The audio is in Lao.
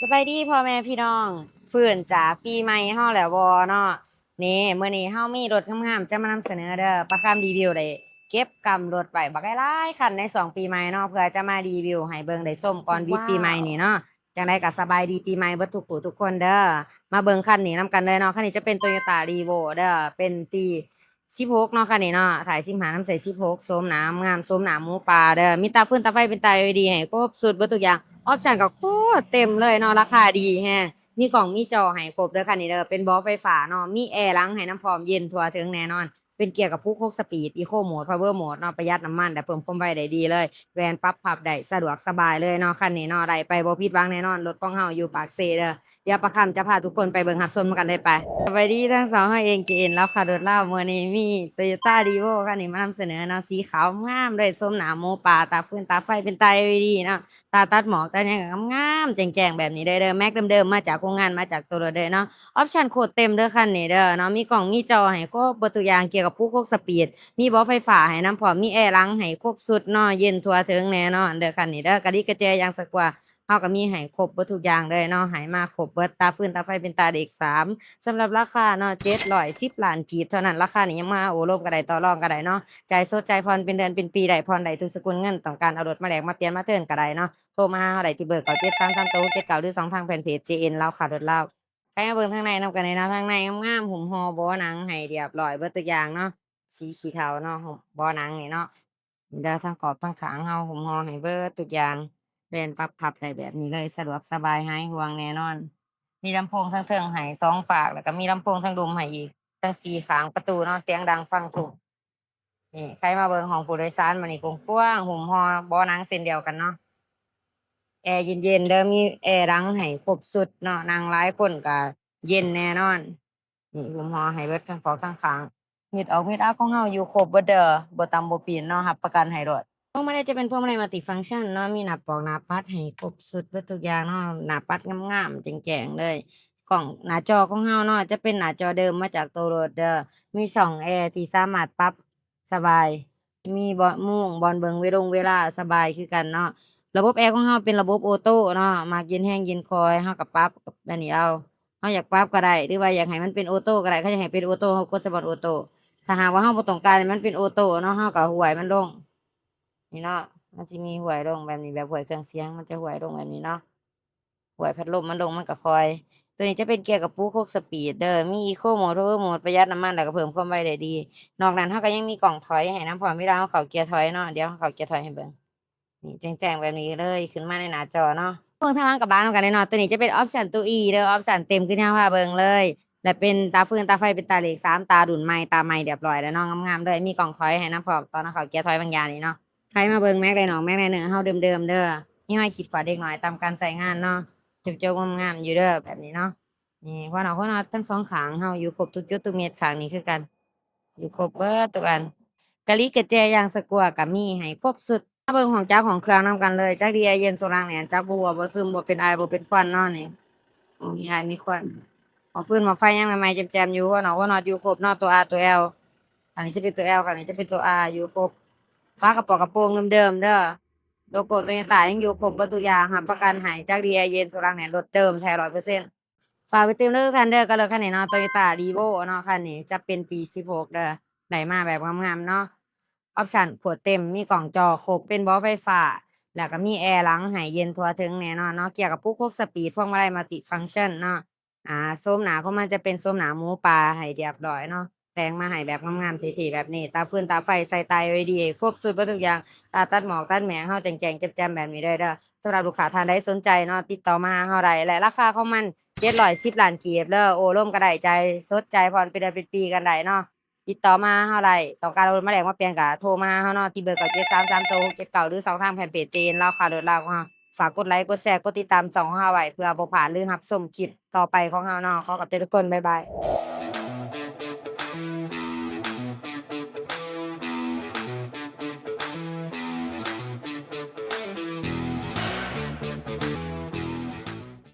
ສະບາຍດີພໍ່ແມ່ພີ່ນ້ອງ ຟື້ນຈາກປີໃໝ່ເຮົາແລ້ວບໍ່ເນາະ? ນີ້ ມື້ນີ້ເຮົາມີລົດງາມໆຈະມານຳສະເໜີເດີ. ປາຄຳຣີວິວໄດ້ເກັບກຳລົດໄວ້ບັກຫຼາຍໆຄັນໃນຊ່ວງປີໃໝ່ເນາະ ເພື່ອຈະມາຣີວິວໃຫ້ເບິ່ງໄດ້ຊົມກ່ອນວິດປີໃໝ່ນີ້ເນາະ. ຈັ່ງໃດກໍສະບາຍດີປີໃໝ່ເບິດທຸກຜູ້ທຸກຄົນເດີ. ມາເບິ່ງຄັນນີ້ນຳກັນເລີຍເນາະ. ຄັນນີ້ຈະເປັນ Toyota Revo ເດີ ເປັນປີ ສິບຫົກເນາະ ຄັນນີ້ເນາະ ທ້າຍສິບຫ້າ ນຳໃສ່ສິບຫົກ ໂສມໜ້າງາມ ໂສມໜ້າໝູປ່າເດີ. ມີຕາຟືນຕາໄຟເປັນຕາ ແອລ ອີ ດີ ໃຫ້ຄົບຊຸດເບິດທຸກຢ່າງ. ອອບຊັນກໍໂຄດເຕັມເລີຍເນາະ ລາຄາດີແຮງ. ມີກ້ອງມີຈໍໃຫ້ຄົບເດີ ຄັນນີ້ເດີ. ເປັນເບາະໄຟຟ້າເນາະ ມີແອຫຼັງໃຫ້ນຳພ້ອມ ເຢັນທົ່ວເຖິງແນ່ນອນ. ເປັນເກຍກະປຸກຫົກສະປີດ ອີໂຄໂໝດ ພາວເວີໂໝດເນາະ ປະຢັດນ້ຳມັນ ແລະ ເພີ່ມຄວາມໄວໄດ້ດີເລີຍ. ແວ່ນປັບພັບໄດ້ ສະດວກສະບາຍເລີຍເນາະ ຄັນນີ້ເນາະ. ໄດ້ໄປບໍ່ຜິດຫວັງແນ່ນອນ ລົດຂອງເຮົາຢູ່ປາກເຊເດີ. ດຽວປາຄຳຈະພາທຸກຄົນໄປເບິ່ງຮັບຊົມນຳກັນເລີຍໄປ. ສະບາຍດີທັງສອງ ເຮົາເອງ ເຈເອັນ ລາວຂາຍລົດລາວ. ມື້ນີ້ມີ Toyota Revo ຄັນນີ້ມານຳສະເໜີເນາະ ສີຂາວງາມເລີຍ ໂສມໜ້າໝູປ່າ ຕາຟືນຕາໄຟເປັນຕາ ແອລ ອີ ດີ ເນາະ ຕາຕັດໝອກຕາຫຍັງງາມໆ ແຈ້ງໆແບບນີ້ເດີ. ແມັກເດີມໆ ມາຈາກໂຮງງານ ມາຈາກໂຕລົດເດີເນາະ. ອອບຊັນໂຄດເຕັມເດີ ຄັນນີ້ເດີເນາະ. ມີກ້ອງມີຈໍໃຫ້ຄົບເບິດທຸກຢ່າງ ເກຍກະປຸກຫົກສະປີດ ມີເບາະໄຟຟ້າໃຫ້ນຳພ້ອມ ມີແອຫຼັງໃຫ້ຄົບຊຸດເນາະ ເຢັນທົ່ວເຖິງແນ່ນອນເດີ ຄັນນີ້ເດີ. ກະດິກກະແຈ ຢາງສະກວາ ເຮົາກໍມີໃຫ້ຄົບເບິດທຸກຢ່າງເລີຍເນາະ ໃຫ້ມາຄົບເບິດ ຕາຟືນຕາໄຟເປັນຕາເດັກສາມ. ສຳລັບລາຄາເນາະ ເຈັດຮ້ອຍສິບລ້ານກີບເທົ່ານັ້ນ. ລາຄານີ້ຍັງມາໂອ້ລົມກັນໄດ້ ຕໍ່ລອງກັນໄດ້ເນາະ. ຈ່າຍສົດ ຈ່າຍຜ່ອນ ເປັນເດືອນເປັນປີໄດ້ ຜ່ອນໄດ້ທຸກສະກຸນເງິນ. ຕ້ອງການເອົາລົດມາແລກມາປ່ຽນມາເທີນກໍໄດ້ເນາະ ໂທມາຫາເຮົາໄດ້ທີ່ເບີ ເກົ້າເຈັດສາມສາມ ເກົ້າຫົກເຈັດເກົ້າ ຫຼື ຊ່ອງທາງແຟນເພຈ ເຈເອັນ ລາວຂາຍລົດລາວ. ໄປມາເບິ່ງທາງໃນນຳກັນເລີຍເນາະ. ທາງໃນງາມໆ ຫຸ້ມຫໍ່ເບາະໜັງໃຫ້ຮຽບຮ້ອຍເບິດທຸກຢ່າງເນາະ ສີຂີ້ເທົາເນາະ ເບາະໜັງນີ້ເນາະ. ເດີ ທັງຂອບທັງຂ້າງເຮົາຫຸ້ມຫໍ່ໃຫ້ເບິດທຸກຢ່າງ. ແວ່ນປັບພັບໄດ້ແບບນີ້ເລີຍ ສະດວກສະບາຍ ຫາຍຫ່ວງແນ່ນອນ. ມີລຳໂພງເທິງໆໃຫ້ສອງຟາກ ແລ້ວກໍມີລຳໂພງເທິງລຸ່ມໃຫ້ອີກ ທັງສີ່ຂ້າງປະຕູເນາະ ສຽງດັງຟັງທຸກ. ນີ້ ໃຜມາເບິ່ງຫ້ອງຜູ້ໂດຍສານ ບາດນີ້ກວ້າງໆ ຫຸ້ມຫໍ່ເບາະໜັງເຊັ່ນດຽວກັນເນາະ. ແອເຢັນໆເດີ ມີແອຫຼັງໃຫ້ຄົບຊຸດເນາະ ນັ່ງຫຼາຍຄົນກໍເຢັນແນ່ນອນ. ນີ້ຫຸ້ມຫໍ່ໃຫ້ເບິດທັງຂອບທັງຂ້າງ. ມິດອອກມິດອາຂອງເຮົາຢູ່ຄົບເບິດເດີ ບໍ່ຕຳບໍ່ປີ້ນເນາະ ຮັບປະກັນໃຫ້ໂລດ. ພວງມາໄລຈະເປັນພວງມາໄລມັນຕິຟັງຊັນເນາະ ມີໜ້າປອກໜ້າປັດໃຫ້ຄົບຊຸດເບິດທຸກຢ່າງເນາະ ໜ້າປັດງາມໆ ແຈ້ງໆເລີຍ. ກ້ອງໜ້າຈໍຂອງເຮົາເນາະ ຈະເປັນໜ້າຈໍເດີມມາຈາກໂຕລົດເດີ ມີຊ່ອງແອທີ່ສາມາດປັບສະບາຍ ມີບ່ອນມຸງ ບ່ອນເບິ່ງເວລົງເວລາສະບາຍຄືກັນເນາະ. ລະບົບແອຂອງເຮົາເປັນລະບົບໂອໂຕ້ເນາະ ມັກເຢັນແຮງເຢັນຄ່ອຍ ເຮົາກໍປັບແບບນີ້ເອົາ. ເຮົາຢາກປັບກໍໄດ້ ຫຼືວ່າຢາກໃຫ້ມັນເປັນໂອໂຕ້ກໍໄດ້ ຄັນຢາກໃຫ້ເປັນໂອໂຕ້ ເຮົາກົດໃສ່ບ່ອນໂອໂຕ້. ຖ້າຫາກວ່າເຮົາບໍ່ຕ້ອງການໃຫ້ມັນເປັນໂອໂຕ້ເນາະ ເຮົາກໍຫ້ວຍມັນລົງ ນີ້ເນາະ ມັນຊິມີຫ້ວຍລົງແບບນີ້ ແບບຫ້ວຍເຄື່ອງສຽງ ມັນຈະຫ້ວຍລົງແບບນີ້ເນາະ ຫ້ວຍພັດລົມມັນລົງ ມັນກໍຄ່ອຍ. ໂຕນີ້ຈະເປັນເກຍກະປຸກຫົກສະປີດເດີ ມີອີໂຄໂໝດ ພາວເວີໂໝດ ປະຢັດນ້ຳມັນ ແລ້ວກໍເພີ່ມຄວາມໄວໄດ້ດີ. ນອກນັ້ນເຮົາກໍຍັງມີກ້ອງຖອຍໃຫ້ນຳພ້ອມ ເວລາເຮົາເຂົ້າເກຍຖອຍເນາະ ດຽວເຮົາເຂົ້າເກຍຖອຍໃຫ້ເບິ່ງ. ນີ້ແຈ້ງໆແບບນີ້ເລີຍ ຂຶ້ນມາໃນໜ້າຈໍເນາະ. ເບິ່ງທາງຫຼັງກະບະນຳກັນເລີຍເນາະ. ໂຕນີ້ຈະເປັນອອບຊັນໂຕອີເດີ ອອບຊັນເຕັມຄືທີ່ເຮົາພາເບິ່ງເລີຍ ແລະ ເປັນຕາຟືນຕາໄຟເປັນຕາເລກສາມ ຕາດຸນໃໝ່ ຕາໃໝ່ຮຽບຮ້ອຍແລ້ວເນາະ ງາມໆເລີຍ. ມີກ້ອງຖອຍໃຫ້ນຳພ້ອມ ຕອນເຮົາເຂົ້າເກຍຖອຍບາງຢ່າງນີ້ເນາະ. ໃຜມາເບິ່ງແມັກໄດນອກ ແມັກໄດເນີເຮົາເດີມໆເດີ ມີຮອຍຂີດຂວາດເດັກນ້ອຍຕາມການໃຊ້ງານເນາະ ຈົບໆງາມໆຢູ່ເດີ ແບບນີ້ເນາະ. ນີ້ ຫົວນອກຫົວນັອດທັງສອງຂ້າງເຮົາຢູ່ຄົບທຸກຈຸດທຸກເມັດ ຂ້າງນີ້ຄືກັນ ຢູ່ຄົບເບິດທຸກອັນ. ກະລິກກະແຈ ຢາງສະກົວກໍມີໃຫ້ຄົບຊຸດ. ມາເບິ່ງຫ້ອງຈັກຫ້ອງເຄື່ອງນຳກັນເລີຍ ຈັກດີແອເຢັນ ໂຊລາງແໜ້ນ ຈັກບໍ່ຮົ່ວບໍ່ຊຶມ ບໍ່ເປັນອາຍບໍ່ເປັນຄວັນເນາະ. ນີ້ ໂອ້ ມີອາຍມີຄວັນ. ໝໍ້ຟືນໝໍ້ໄຟຍັງໃໝ່ໆແຈ່ມໆຢູ່ ຫົວນອກຫົວນັອດຢູ່ຄົບເນາະ ຕົວ R ຕົວ L. ອັນນີ້ຈະເປັນຕົວ L ຄັນນີ້ຈະເປັນຕົວ R ຢູ່ຄົບ. ຝາກະປອກກະໂປງເດີມໆເດີ ໂລໂກ້ໂຕໂຍຕ້າຍັງຢູ່ຄົບເບິດທຸກຢ່າງ ຮັບປະກັນໃຫ້ ຈັກດີແອເຢັນ ໂຊລາງແໜ້ນ ລົດເດີມແທ້ຮ້ອຍເປີເຊັນ. ຝາກໄວ້ຕື່ມເດີທຸກທ່ານເດີ ກັບລົດຄັນນີ້ເນາະ ໂຕໂຍຕ້າຣີໂວເນາະ ຄັນນີ້ຈະເປັນປີສິບຫົກເດີ ໄດ້ມາແບບງາມໆເນາະ. ອອບຊັນໂຄດເຕັມ ມີກ້ອງຈໍຄົບ ເປັນເບາະໄຟຟ້າ ແລ້ວກໍມີແອຫຼັງໃຫ້ເຢັນທົ່ວເຖິງແນ່ນອນເນາະ. ເກຍກະປຸກຫົກສະປີດ ພວງມາໄລມັນຕິຟັງຊັນເນາະ. ອາ ໂສມໜ້າຂອງມັນຈະເປັນໂສມໜ້າໝູປ່າໃຫ້ຮຽບຮ້ອຍເນາະ ແຕ່ງມາໃຫ້ແບບງາມໆເທ່ໆແບບນີ້ ຕາຟືນຕາໄຟ ໃສ່ຕາ ແອລ ອີ ດີ ຄົບຊຸດເບິດທຸກຢ່າງ ຕາຕັດໝອກຕັດແໝງເຮົາແຈ້ງໆແຈ່ມໆແບບນີ້ເລີຍເດີ. ສຳລັບລູກຄ້າທ່ານໃດສົນໃຈເນາະ ຕິດຕໍ່ມາຫາເຮົາໄດ້ ແລະ ລາຄາຂອງມັນ ເຈັດຮ້ອຍສິບລ້ານກີບເດີ ໂອ້ລົມກໍໄດ້ ຈ່າຍສົດຈ່າຍຜ່ອນເປັນເດືອນເປັນປີກັນໄດ້ເນາະ ຕິດຕໍ່ມາຫາເຮົາໄດ້. ຕ້ອງການເອົາລົດມາແລກມາປ່ຽນກໍໂທມາຫາເຮົາເນາະ ທີ່ເບີ ເກົ້າເຈັດສາມສາມ ເກົ້າຫົກເຈັດເກົ້າ ຫຼື ຊ່ອງທາງແຟນເພຈ ເຈເອັນ ລາວຂາຍລົດລາວຂອງເຮົາ. ຝາກກົດໄລ ກົດແຊ ກົດຕິດຕາມຊ່ອງຂອງເຮົາໄວ້ ເພື່ອບໍ່ພາດ ຫຼື ຮັບຊົມຄລິບຕໍ່ໄປຂອງເຮົາເນາະ. ຂໍຂອບໃຈທຸກຄົນ ບາຍບາຍ.